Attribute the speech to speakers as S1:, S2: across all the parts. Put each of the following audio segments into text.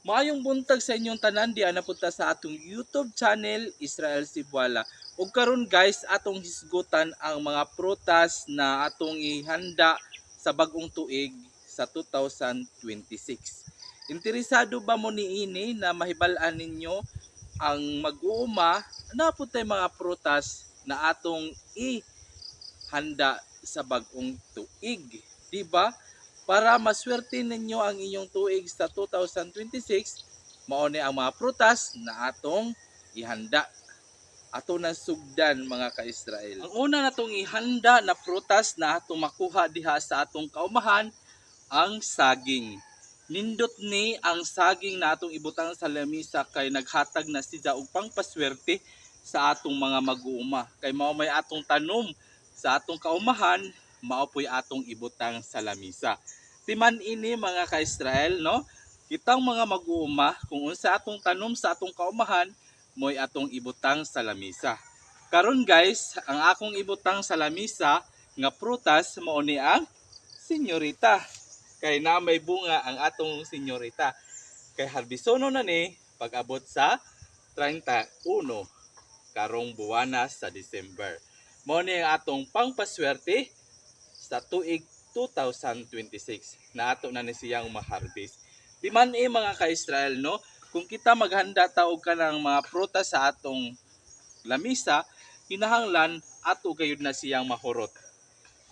S1: Maayong buntag sa inyong tanan, diha na punta sa atong YouTube channel, Israel Sibuala. Ug karon guys, atong hisgutan ang mga prutas na atong ihanda sa bagong tuig sa 2026. Interesado ba mo niini na mahibal-an ninyo ang mag-uuma na punta mga prutas na atong ihanda sa bagong tuig, di ba? Para maswerte ninyo ang inyong tuig sa 2026, mao ni ang mga prutas na atong ihanda. Ato na sugdan, mga ka-Israel. Ang una natong ihanda na prutas na atong makuha diha sa atong kaumahan, ang saging. Nindot ni ang saging na atong ibutang sa lamisa kay naghatag na siya og pangpaswerte sa atong mga mag-uuma. Kay mao may atong tanom sa atong kaumahan, mao po'y atong ibutang sa lamisa. Timan ini, mga ka-Israel, no? Kitang mga mag-uuma, kung unsa atong tanom sa atong kaumahan, mo'y atong ibutang sa lamisa. Karon guys, ang akong ibutang sa lamisa nga prutas mao ni ang senyorita. Kay na may bunga ang atong senyorita. Kay harbisono na ni pag-abot sa 31 karong buwana sa December. Mao ni ang atong pangpaswerte sa tuig 2026 na ato na ni siyang maharbis. Di man eh, mga ka-Israel, no? Kung kita maghanda ta og kanang mga prutas sa atong lamisa, kinahanglan ato gayud na siyang mahurot.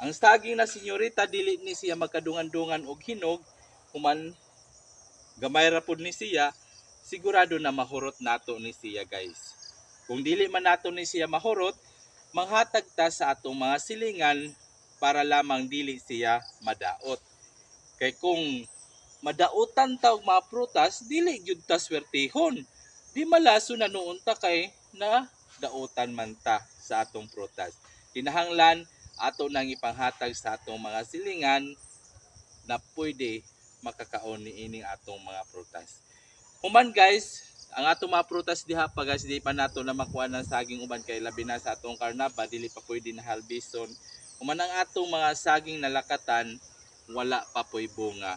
S1: Ang saging na senyorita, dili ni siya magkadungan-dungan og hinog, human gamay ra pud ni siya, sigurado na mahurot nato ni siya, guys. Kung dili man nato ni siya mahurot, manghatag ta sa atong mga silingan para lamang dili siya madaot. Kay kung madautan ta og mga prutas, dili gyud ta swertihon. Di malaso na noon ta kay na dautan man ta sa atong prutas. Kinahanglan ato nang ipanghatag sa atong mga silingan na pwede makakaon niining atong mga prutas. Human guys, ang atong mga prutas diha pa guys, di pa nato na makuha ng saging uban kay labi na sa atong karnaba, dili pa pwede na halbison. Human ang atong mga saging na lakatan, wala pa po'y bunga.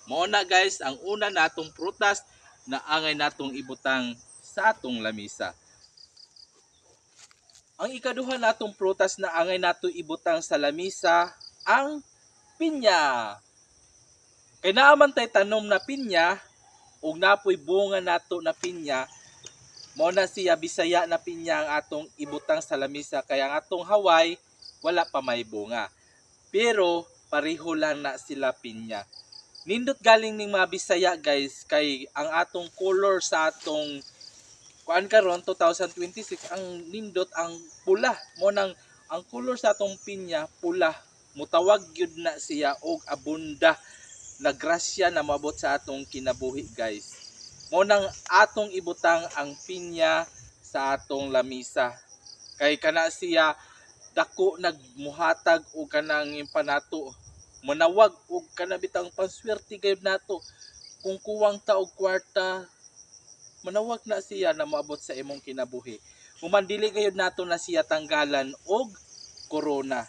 S1: Mao na guys, ang una natong prutas na angay natong ibutang sa atong lamisa. Ang ikaduha natong prutas na angay nato ibutang sa lamisa, ang pinya. Kay naa man tay tanom na pinya ug napoy bunga nato na pinya, mao na siya Bisaya na pinya ang atong ibutang sa lamisa kay ang atong Hawaii wala pa may bunga. Pero pareho lang na sila pinya. Nindot galing ning mga Bisaya guys, kay ang atong color sa atong kuan karon 2026, ang nindot ang pula. Mo nang ang color sa atong pinya pula, mutawag gyud na siya og abunda na grasya na maabot sa atong kinabuhi, guys. Mo nang atong ibutang ang pinya sa atong lamisa kay kana siya dako nagmuhatag og kanang impanato, manawag og kana bitang panswerte gayud nato. Kung kuwang ta og kwarta, manawag na siya na moabot sa imong kinabuhi. Human dili gayud nato na siya tanggalan og corona.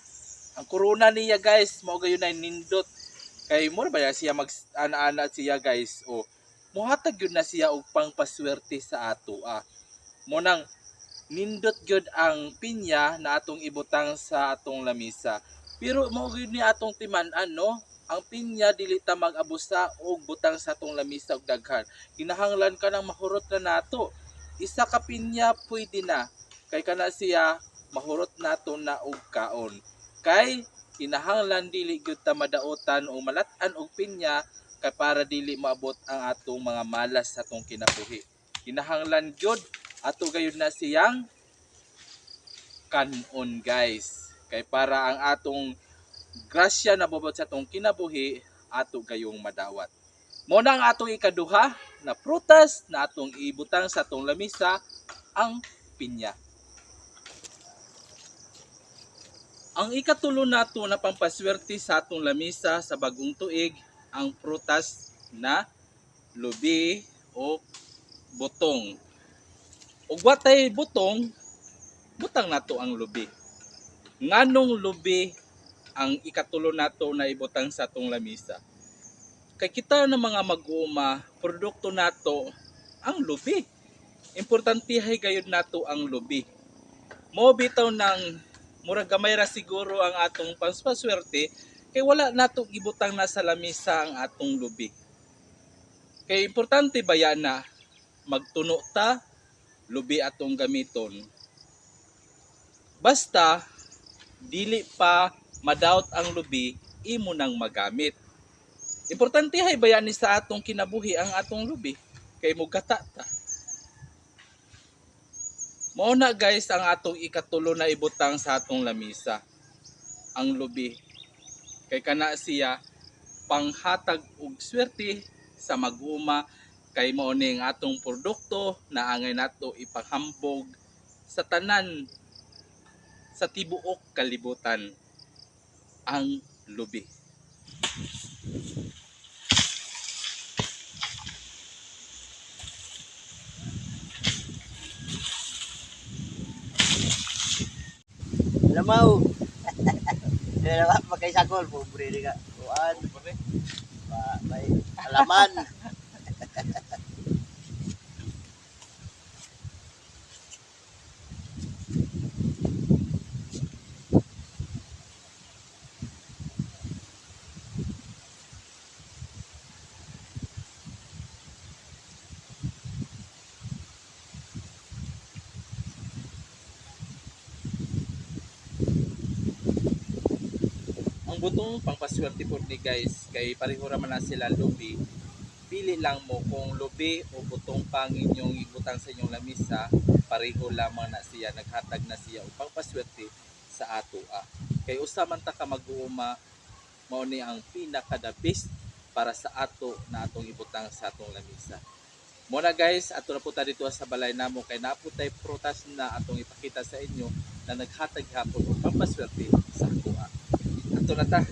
S1: Ang corona niya guys, mao gayud na nindot kay mo ba siya mag ana-ana siya guys, o muhatag gyud na siya og pangpaswerte sa ato ah. Mo nang nindot gyud ang pinya na atong ibutang sa atong lamisa. Pero mao gyud ni atong timan-an, no? Ang pinya dili ta mag-abusa og butang sa atong lamisa og daghan. Kinahanglan ka nang mahurot na nato. Isa ka pinya pwede na kay kana siya mahurot nato na og kaon. Kay kinahanglan dili gyud ta madaotan o malat-an og pinya kay para dili maabot ang atong mga malas sa atong kinabuhi. Kinahanglan gyud ato gayud na siyang kanon guys. Kay para ang atong grasya na bobot sa atong kinabuhi ato gayong madawat. Mo na ang atong ikaduha na prutas na atong ibutang sa atong lamisa, ang pinya. Ang ikatulo nato na pampaswerte sa atong lamisa sa bagong tuig, ang prutas na lubi o butong. Ug watay butong, butang nato ang lubi. Nganong lubi ang ikatulo nato na ibutang sa atong lamisa? Kay kita ng mga mag-uuma, produkto nato ang lubi. Importante hay gayud nato ang lubi. Mo bitaw nang murag gamay ra siguro ang atong pampaswerte kay wala nato gibutang na sa lamisa ang atong lubi. Kay importante ba yan na magtuno ta, lubi atong gamiton. Basta dili pa madawt ang lubi, imo nang magamit. Importante hay bayan ni sa atong kinabuhi ang atong lubi kay mugata ta. Mao na guys ang atong ikatulo na ibutang sa atong lamisa, ang lubi. Kay kana siya panghatag og swerte sa mag-uma kay mao ni ang atong produkto na angay nato ipaghambog sa tanan sa tibuok kalibutan, ang lubi.
S2: Lamaw. Kaya na magkaisakol, pobre di ka. Kuan, may alaman.
S1: Ang butong pangpaswerte po ni guys kay pareho ra man na sila lubi. Pili lang mo kung lubi o butong pang inyong ibutang sa inyong lamisa, pareho lamang na siya, naghatag na siya og pangpaswerte sa atoa. Kay usa man ta ka mag-uuma, mao ni ang pinaka the best para sa ato na atong ibutang sa atong lamisa. Muna guys, ato na po ta dito sa balay namo kay naputay prutas na atong ipakita sa inyo na naghatag hapon og pampaswerte sa atoa. Ato na ta.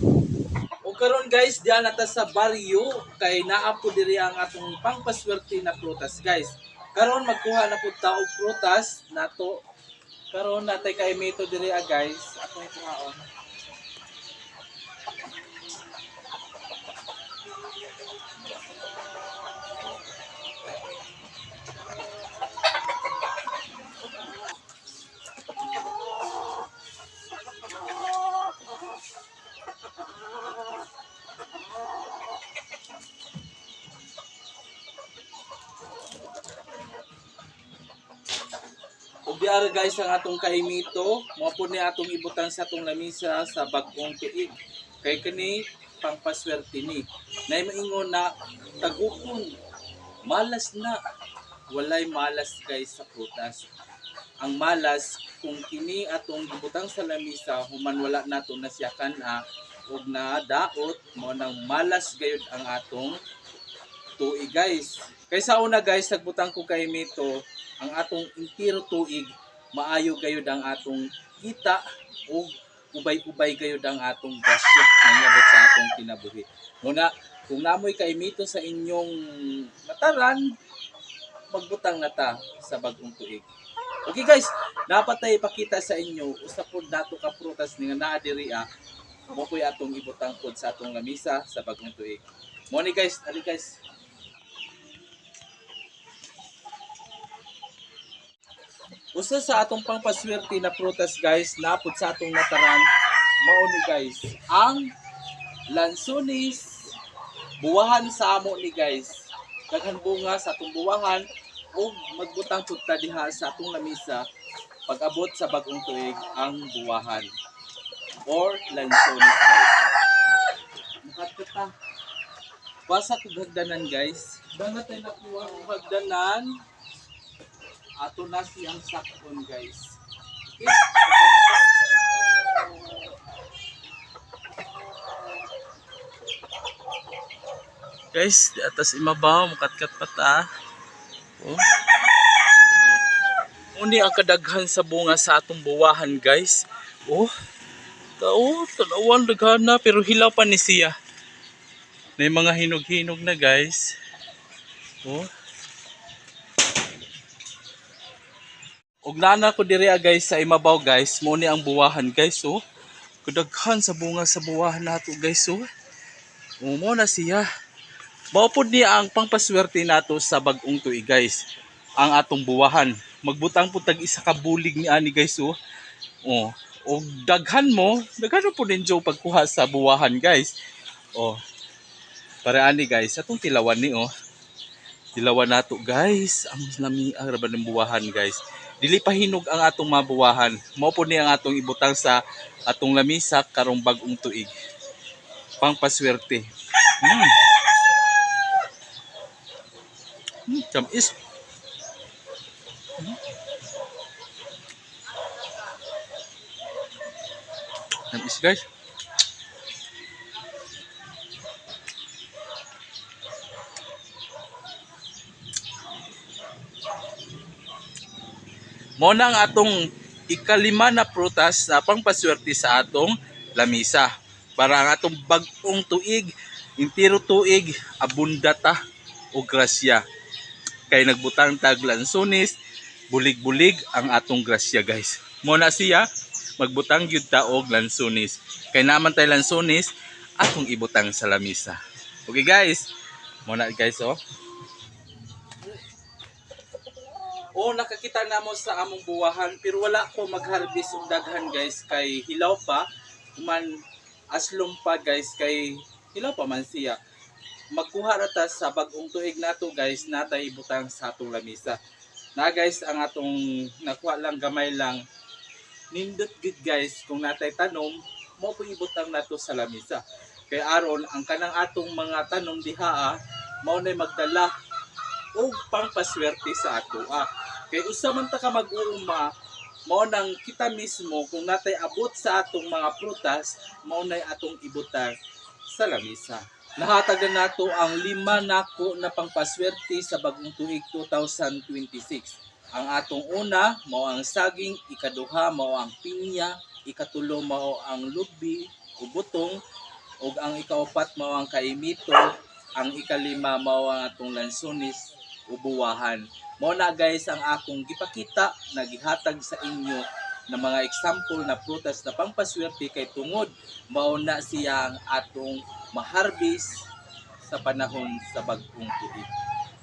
S1: O karon guys, diyan na ta sa baryo kay naa po diri ang atong pangpaswerte na prutas guys. Karon magkuha na pud ta og prutas nato. Karon natay kay mito diri ah, guys, atong kuhaon. Ug diara guys ang atong kaimito, mao po ni atong ibutang sa atong lamisa sa bag-ong tuig. Kay kani pangpaswerte ni. Nay maingon na tagukon, malas na. Walay malas guys sa prutas. Ang malas kung kini atong gibutang sa lamisa human wala nato na siya kan-a ug na daot, mao nang malas gayud ang atong tuig guys. Kay sa una guys, nagbutang ko kay mito ang atong intiro tuig, maayo gayud ang atong kita ug ubay-ubay gayud ang atong grasya nga niabot sa atong kinabuhi. Muna, kung namoy kaimito sa inyong mataran, magbutang na ta sa bagong tuig. Okay guys, dapat tayo ipakita sa inyo usa pod nato ka prutas nga naa diri ah, mo po'y atong ibutang pod sa atong lamisa sa bagong tuig. Mo ni guys, ali guys. Usa sa atong pangpaswerte na prutas guys, napod sa atong nataran, mao ni guys, ang lansones, buwahan sa amo ni guys. Daghan bunga sa atong buwahan ug magbutang pud ta diha sa atong lamisa pag-abot sa bagong tuig ang buwahan or lansones guys. Mukat ta. Basa kog hagdanan guys. Dana tayo nakuha og hagdanan. Ato na siyang sakon guys. Okay. Guys, atas imabaw, mukatkat pa ta. Oh. Uni ang kadaghan sa bunga sa atong buwahan guys. Oh. Tao, tanawan daghan na pero hilaw pa ni siya. May mga hinog-hinog na guys. Oh. Ug nana ko diri ah, guys sa imabaw guys, mo ni ang buwahan guys oh. Kadaghan sa bunga sa buwahan nato guys oh. Oh, mo na siya. Mao pud ni ang pangpaswerte nato sa bag-ong tuig guys. Ang atong buwahan. Magbutang pud tag isa ka bulig ni ani guys oh. Oh, og daghan mo pud ninyo pagkuha sa buwahan guys. Oh. Para ani guys, atong tilawan ni oh. Tilawan nato guys, ang lami ang raban ng buwahan guys. Dili pa hinog ang atong mga buwahan. Mao pud ni ang atong ibutang sa atong lamisa karong bag-ong tuig. Pangpaswerte. Tamis. Tamis guys. Mao na ang atong ikalima na prutas na pangpaswerte sa atong lamisa. Para ang atong bag-ong tuig, intiro tuig, abunda ta o grasya. Kay nagbutang tag lansones, bulig-bulig ang atong grasya guys. Mao na siya, magbutang gyud ta og lansones. Kay naman tay lansones, atong ibutang sa lamisa. Okay guys, mao na guys oh. O nakakita na mo sa among buwahan pero wala ko magharvest og daghan guys kay hilaw pa man, aslom pa guys kay hilaw pa man siya. Magkuha ra ta sa bag-ong tuig nato guys, natay ibutang sa atong lamisa. Na guys, ang atong nakuha lang gamay lang, nindot gid guys kung natay tanom mo po ibutang nato sa lamisa. Kay aron ang kanang atong mga tanom diha mao nay magdala og pangpaswerte sa atoa. Kay usa man ta ka mag-uuma, mao nang kita mismo kung natay abot sa atong mga prutas, mao nay atong ibutang sa lamisa. Nahatag na nato ang 5 nako na pangpaswerte sa bagong tuig 2026. Ang atong una mao ang saging, ikaduha mao ang pinya, ikatulo mao ang lubi o butong, ug ang ikaupat mao ang kaimito, ang ikalima mao ang atong lansones o buwahan. Mao na guys ang akong gipakita na gihatag sa inyo na mga example na prutas na pangpaswerte kay tungod mao na siya ang atong maharbis sa panahon sa bag-ong tuig.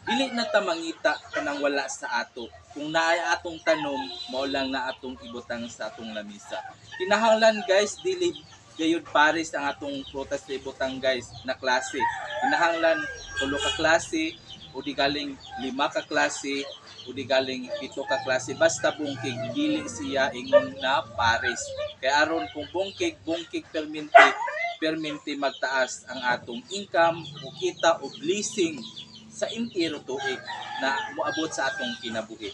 S1: Dili na ta mangita kanang wala sa ato. Kung naay atong tanom, mao lang na atong ibutang sa atong lamisa. Kinahanglan guys, dili gayud pares ang atong prutas na ibutang guys na klase. Kinahanglan 3 ka klase, o di galing 5 ka klase, o di galing 7 ka klase, basta bungkig dili siya ingon na pares. Kay aron kung bungkig, bungkig perminti, perminti magtaas ang atong income o kita o blessing sa entero tuig na moabot sa atong kinabuhi.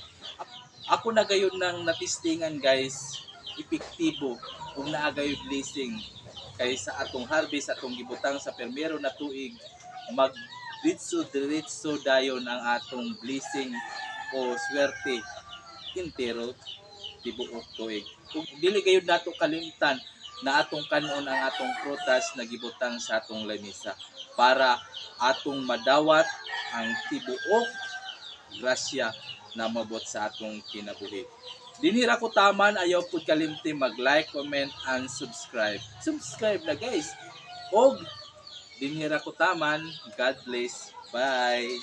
S1: Ako na gayon ng natistingan guys, epektibo ug naa gayoy blessing kay sa atong harvest, atong gibutang sa permero na tuig, mag diretso dayon ang atong blessing o swerte entero tibuok tuig. Ug dili gayud nato kalimtan na atong kanon ang atong prutas na gibutang sa atong lamisa para atong madawat ang tibuok grasya na mabot sa atong kinabuhi. Dinhi ra ko taman, ayaw pud kalimti mag-like, comment, and subscribe. Subscribe na guys. Og dinhi ra ko taman. God bless. Bye.